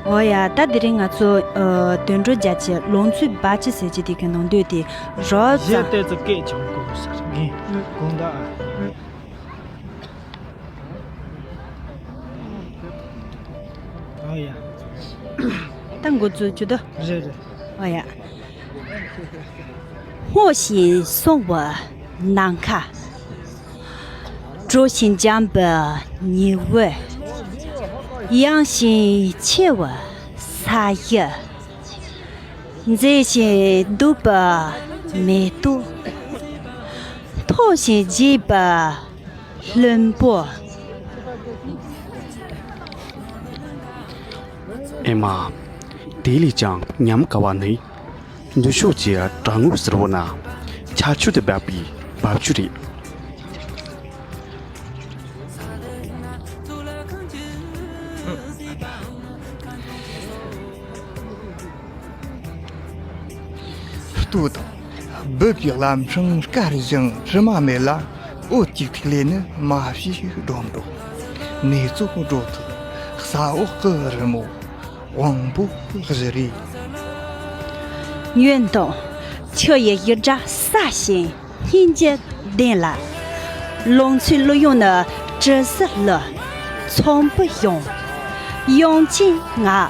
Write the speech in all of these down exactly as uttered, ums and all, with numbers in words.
ཨོ་ཡ། ད་དེ་རིང་ང་ཚོ་ཨ་དུད་འགྲོ་རྒྱལ་གྱི་ལང་ཚོའི་སྦ་ཆུ་ཟེར་གྱི་དེ་གི་ནང་དོན་དེ་རོབ་ཙམ། གཞས་ཏོག་ཙམ་སྐད་ཆང་གོ་ས་རེད་གིན་གོང་ད། ཨོ་ཡ། ད་འགོ་ཚུགས་རྒྱུ་ད། རེད་རེད། ཨོ་ཡ། སྔོ་ཞིང་སོང་བའི་ནམ་མཁའ། དྲོ་ཞིང་འཇམ་པའི་ཉི་འོད། ཡངས་ཤིང་ཆེ་བའི་ས་གཞི། མཛེས་ཤིང་སྡུག་པའི་མེ་ཏོག། མཐོ་ཞིང་རྒྱས་པའི་ལྷུན་པོ། ཨེ་མ། དེ་ལས་ཀྱང་ཉམས་དཀའ་བ་ནི། མདུན་ཕྱོགས་ཀྱི་བྲག་ངོས་ཟུར་བོ་ན་ཆར་ཆུ་དང་འབབ་པའི་རྦབ་ཆུ་རེད། ལྟོས་དང་། སྦུབས་ཀྱི་ལམ་སྲང་དཀར་ཞིང་དྲི་མ་མེད་ལ། འོད་ཀྱི་ཐིག་ལེ་ནི་མ་བྱིའི་སྒྲོམ་གྲོགས། མེ་ཏོག་སྒྲོ་འདོགས་ས་འོག་གི་རི་མོ། དབང་པོ་བཞི་རེད། ཉོན་དང་། ཆུ་ཡི་ཡུལ་སྒྲ་སྲ་ཞིང་སྙན་འཇེབས་ལྡན་ལ། ལང་ཚོའི་གླུ་དབྱངས་ནི་དྲི་ཟའི་གླུ་ཚངས་པའི་གཞུང་། དབྱངས་ཅན་ངག་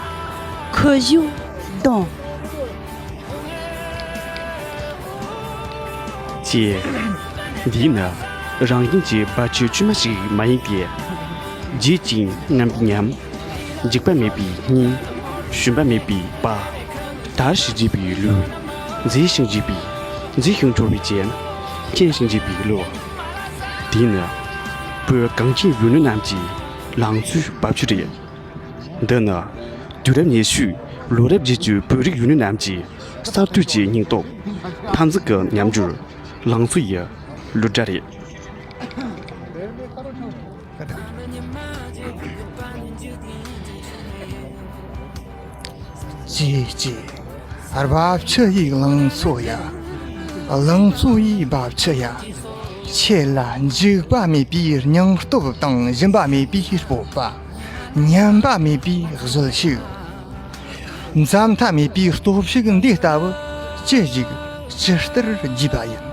ཁུ་བྱུག་གདངས། ཅེས། འདི་ནི་རང་བཞིན་གྱིས་རྦབ་ཆུ་དཀྱུས་མ་ཞིག་མ་ཡིན་ཏེ། བརྗིད་ཅིང་རྔམ་པའི་ཉམས། འཇིགས་པ་མེད་པའི་སྙིང་། ཞུམ་པ་མེད་པའི་བ། དར་ཞིང་རྒྱས་པའི་ལུས། མཛེས་ཤིང་རྒྱས་པའི། མཛེས་ཤིང་འཕྲོ་བའི་སྤྱན། མཁྱེན་ཞིང་རྒྱས་པའི་བློ། དེ་ནི་བོད་གངས་ཅན་ཡུལ་ནུབ་རྣམས་ཀྱི་ལང་ཚོའི་རྦབ་ཆུ་རེད། འདི་ནི་དུས་རབས་ཉི་ཤུའི་ལོ་རབས་བརྒྱད་ཅུའི་བོད་རིགས་ཡུལ་ནུབ་རྣམས་ཀྱི་གསར་གཏོད་ཀྱི་སྙིང་སྟོབས། འཐབ་འཛིང་གི་ཉམས་འགྱུར། ལང་ཚོ་ཡི་གླུ་སྒྲ་རེད། ཅེས་ཅེས། རྦབ་ཆུ་ཡི་ལང་ཚོ་ཡ། ལང་ཚོ་ཡི་རྦབ་ཆུ་ཡ། ཁྱེད་ལ་འཇིགས་པ་མེད་པའི་སྙིང་སྟོབས་དང་ཞུམ་པ་མེད་པའི་སྤོབས་པ། ཉམས་པ་མེད་པའི་གཟི་ཤུགས། འཛད་མཐའ་མེད་པའི་སྟོབས་ཤུགས་འདི་ལྟ་བུ་ཅི་ཞིག་ཇི་ལྟར་བརྗོད་པ་ཡིན།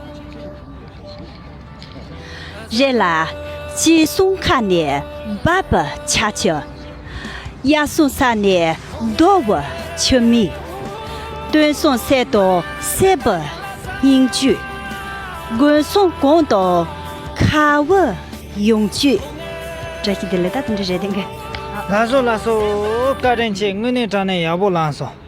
རེད་ལ། སྐྱེས་སོང་ཁ་ནས་འབབ་པའི་ཆར་ཆུ། གཡར་སོང་ས་ནས་རྡོ་བའི་ཆུ་མིག། བཏོན་སོང་སད་དང་སད་པའི་སྙིང་བཅུད། བསྒོམ་སོང་གངས་དང་ཁ་བའི་ཡང་བཅུད། བཀྲ་ཤིས་བདེ་ལེགས། ད་དེ་འདྲ་རེད་དེ་ག་ལགས་སོ་ལགས་སོ། བཀའ་དྲིན་ཆེ། དངོས་གནས་དྲང་གནས་ཡག་པོ་བླངས་སོང་།